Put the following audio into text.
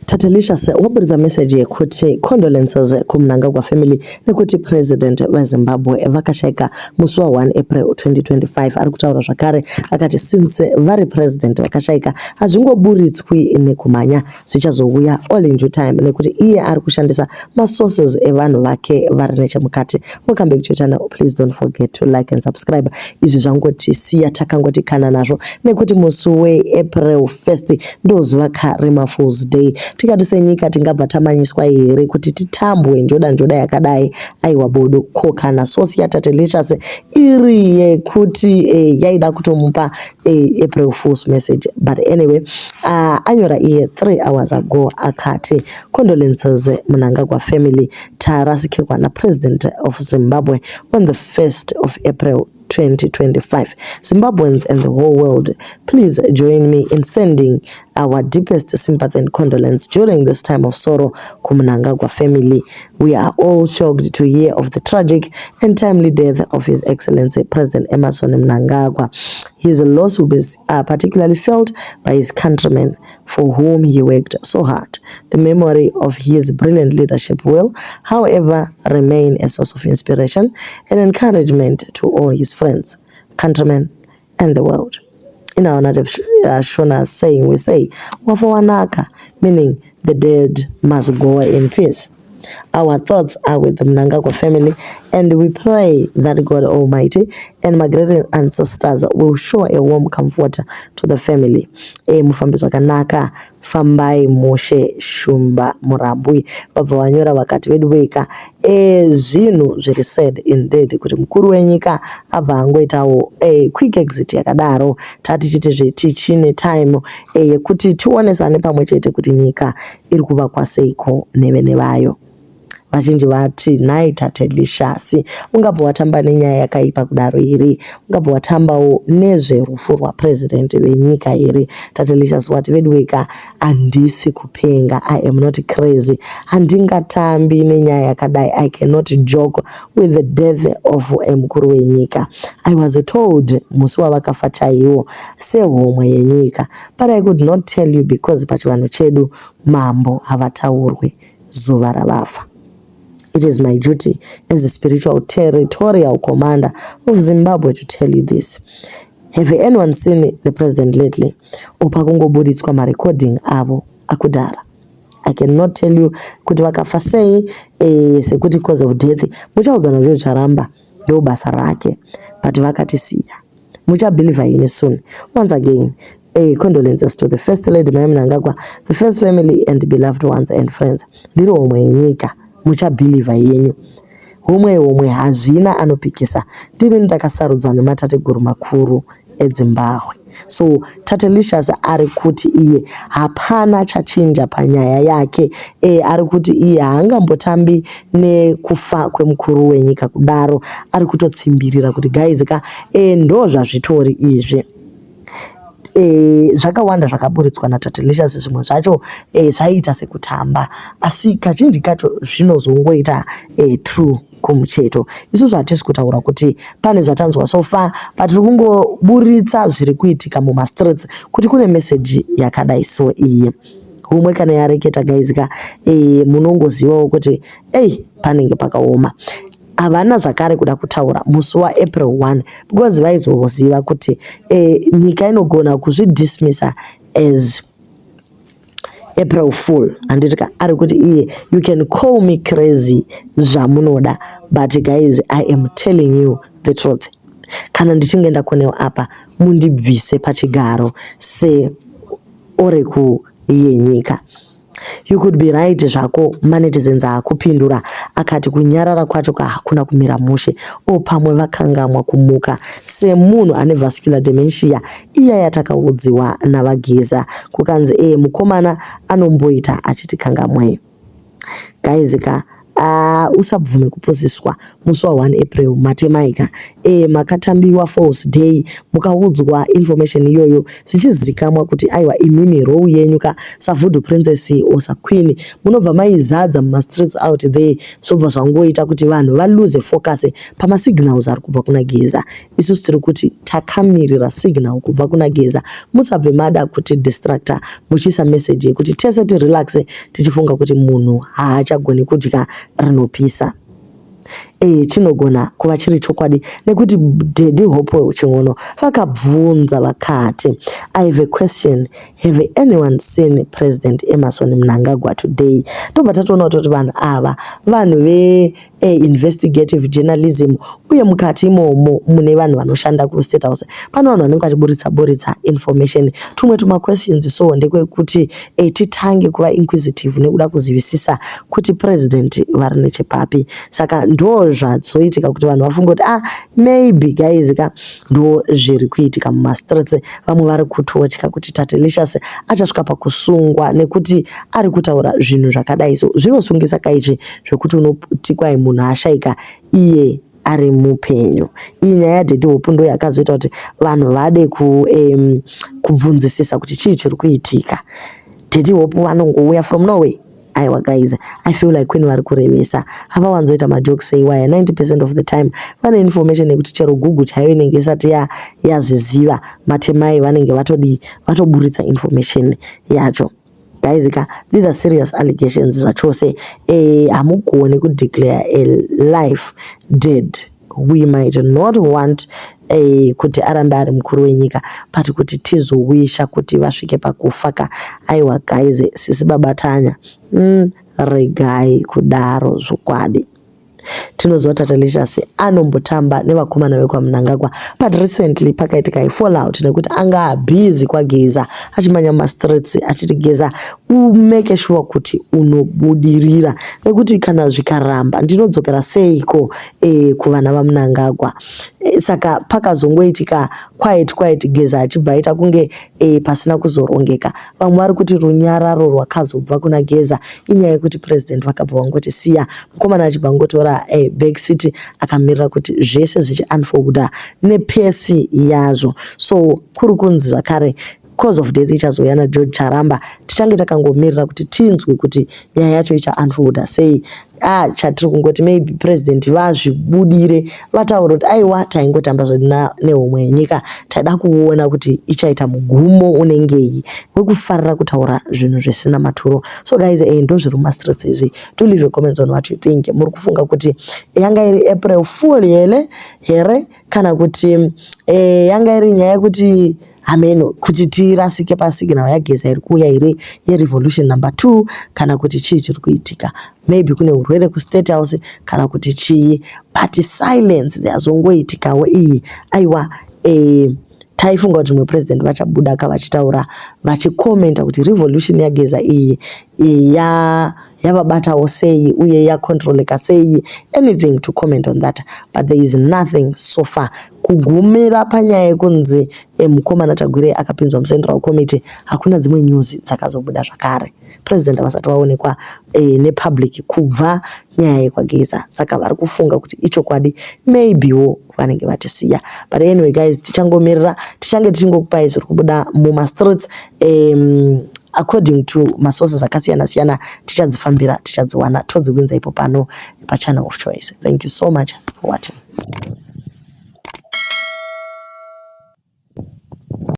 Tatelicious waburitsa message yekuti condolences kuMnangagwa family nekuti President veZimbabwe vakashaika musi wa1 April 2025. Ari kutaura zvakare akati since vari president vakashaika, hazvingoburitswi nekumhanya, zvichazouya all in due time nekuti iye ari kushandisa masources evanhu vake vari nechemukati. Welcome back to your channel. Please don't forget to like and subscribe. Izvi zvangotisiya takangoti kana nazvo nekuti musi weApril 1st ndozuva remaFools Day. Tikati senyika tingabva tamanyiswa here kuti titambwe njoda njoda yakadai? Aiwa bodo. Ko kana source yaTatelicious iri yekuti yaida kutomupa April Fools message? But anyway, anyora iye 3 hours ago akati, "Condolences Mnangagwa family, tarasikirwa naPresident of Zimbabwe on the 1st of April 2025. Zimbabweans and the whole world, please join me in sending our deepest sympathy and condolence during this time of sorrow kuMnangagwa family. We are all shocked to hear of the tragic and timely death of His Excellency President Emmerson Mnangagwa. His loss will be particularly felt by his countrymen for whom he worked so hard. The memory of his brilliant leadership will, however, remain a source of inspiration and encouragement to all his friends, countrymen, and the world. In our native Shona saying, we say, 'Wafa wanaka,' meaning the dead must go in peace. Our thoughts are with the Mnangagwa family and we pray that God Almighty and my great ancestors will show a warm comfort to the family. Mufambi zvakanaka, fambai mushe Shumba Murambwi." Vabva vanyora vakati vedu veka zvinhu zviri sad indeed kuti mukuru wenyika abva angoitawo quick exit yakadaro. Tatichiti zvetichine time yekuti tionesane pamwe chete kuti nyika iri kuvakwa seiko nevene vayo. Vazhinji vati, "Nhai Tatelicious, ungabva watamba nenyaya yakaipa kudaro here? Ungabva watambawo nezverufu rwapurezidendi venyika here?" Tatelicious wati, "Vedu weka, handisi kupenga. I am not crazy. Handingatambi nenyaya yakadai. I cannot joke with the death of mukuru wenyika. I was told musi wavakafa chaiwo sehomwe yenyika, but I could not tell you because pachivanhu chedu mambo havataurwi zuva ravafa. It is my duty as the spiritual territorial commander of Zimbabwe to tell you this. Have anyone seen the president lately?" Opa kungobuditswa marecording avo akudhara. "I cannot tell you kuti vakafa sei sekuti cause of death muchaudzwa naGeorge Charamba, ndo basa rake, but vakatisiya. Muchabelieva ini soon. Once again, condolences to the First Lady Mai Mnangagwa, the first family and beloved ones and friends. Ndiri homwe yenyika, muchabelieva yenyu. Homwe homwe hazvina anopikisa. Ndini ndakasarudzwa nematateguru makuru eDzimbahwe." So Tatelicious ari kuti iye hapana chachinja panyaya yake. Ari kuti iye haangambotambi nekufa kwemukuru wenyika kudaro. Ari kutotsimbirira kuti guys ka, ndo zvazvitori izvi. Zvakawanda zvakaburitswa naTatelicious, zvimwe zvacho zvaiita sekutamba, asi kazhinji kacho zvinozongoita true kumucheto. Isusu hatisi kutaura kuti pane zvatanzwa so far, but tiri kungoburitsa zviri kuitika mumastreets kuti kune meseji yakadai. So iyi humwe kana yareketa guys ka, munongozivawo kuti ei panenge pakaoma. Havana zvakare kuda kutaura musi waApril 1 because vaizoziva kuti nyika inogona kuzvidismissa as April Fool, handiti ka? Ari kuti iye, "You can call me crazy zvamunoda, but guys, I am telling you the truth. Kana ndichinge ndakonewa apa, mundibvise pachigaro seoreku yenyika." "You could be right zvako." Manetizens akupindura akati, "Kunyarara kwacho hakuna kumira mushe." O pamwe vakangamwa kumuka semunhu ane vascular dementia iya yatakaudziwa navaGeza kukanzi mukomana anomboita achiti kangamwei. Guys ka, usabvume kupoziswa musi wa1 April matemaika. Makatambiwa false day, mukaudzwa information iyoyo zvichizikamwa kuti aiwa, imimi role yenyu ka saVoodoo Princess or saQueen munobva maizadza mumastreets out there. Zvobva zvangoita kuti vanhu valose focus pamasignals ari kubva kuna Geza. Isusu tiri kuti takamirira signal kubva kuna Geza. Musabve mada kuti distracta muchiisa message yekuti tese tirelaxe tichifunga kuti munhu haachagoni kudya rinopisa. Chinogona kuva chiri chokwadi nekuti Daddy Hopewell Chin'ono vakabvunza vakati, "I have a question. Have anyone seen President Emmerson Mnangagwa today?" Tobva tatoona kutoti vanhu ava vanhu veinvestigative journalism, uye mukati imomo mune vanhu vanoshanda kuState House. Pane vanhu vanenge vachiburitsa buritsa information. Tumwe tumaquestions so ndekwekuti titange kuva inquisitive nekuda kuzivisisa kuti president vari nechepapi. Saka ndo zvazoitika kuti vanhu vafunge kuti, ah, maybe guys ka, ndo zviri kuitika mumastreets. Vamwe vari kutotya kuti Tatelicious achasvika pakusungwa nekuti ari kutaura zvinhu zvakadai. So zvinosungisa kaizvi zvekuti unoti kwai munhu ashaika iye ari mupenyu. Iyi nyaya yaDaddy Hope ndo yakazoita kuti vanhu vade kubvunzisisa kuti chii chiri kuitika. Daddy Hope vanongouya from nowhere. Aiwa guys, I feel like Queen vari kurevesa. Havawanzoita majokes eiwaya. 90% of the time vane information yekuti chero Google chaiyo inenge isati yazviziva. Matemai vanenge vatodii, vatoburitsa information yacho. Guys ka, these are serious allegations zvachose. Hamugoni kudeclare a life dead. We might not want kuti arambe ari mukuru wenyika, but kuti tizowisha kuti vasvike pakufa ka, aiwa guys, sisi babatanya, regai kudaro zvokwadi. Tinoziva Tatelicious anombotamba nevakomana vekwaMnangagwa, but recently pakaitika ifallout nekuti anga abusy kwaGeza achimanya mumastreets achiti, "Geza, umake sure kuti unobudirira, nekuti kana zvikaramba ndinodzokera seiko kuvana vaMnangagwa?" Saka pakazongoitika quiet quiet, Geza achibva aita kunge pasina kuzorongeka. Vamwe vari kuti runyararo rwakazobva kuna Geza inyaya yekuti president vakabva vangoti siya, mukomana achibva angotora back seat akamirira kuti zvese zvichiunfolda nepace yazvo. So kuri kunzi zvakare cause of death ichazouya naGeorge Charamba. Tichange takangomirira kuti tinzwe kuti nyaya yacho ichaunfolda sei. Ah, chatiri kungoti maybe president vazvibudire vataura kuti aiwa, taingotamba zvedu nehomwe yenyika, taida kuona kuti ichaita mugumo unengei wekufarira kutaura zvinhu zvisina maturo. So guys, ndo zviri mumastreets izvi. Do leave your comments on what you think. Muri kufunga kuti yanga iri April Fool here kana kuti yanga iri nyaya yekuti hameno kuti tirasike pasignal yaGeza iri kuuya here yerevolution number 2, kana kuti chii chiri kuitika? Maybe kune urwere kuState House kana kuti chii, but silence yazongoitikawo iyi, aiwa, taifunga kuti mumwe president vachabuda ka vachitaura, vachikomenta kuti revolution yaGeza iyi yavabatawo sei uye yacontroleka sei, anything to comment on that, but there is nothing so far. Kugumira panyaya yekunzi mukomana Tagwirei akapinzwa mucentral committee, hakuna dzimwe news dzakazobuda zvakare. President havasati vaonekwa nepublic kubva nyaya yekwaGeza, saka vari kufunga kuti ichokwadi, maybewo vanenge vatisiya. But anyway guys, tichangomirira, tichange tichingokupai zviri kubuda mumastreets according to masources akasiyana siyana. Tichadzifambira, tichadziwana, todziwinza ipo pano pachannel of choice. Thank you so much for watching.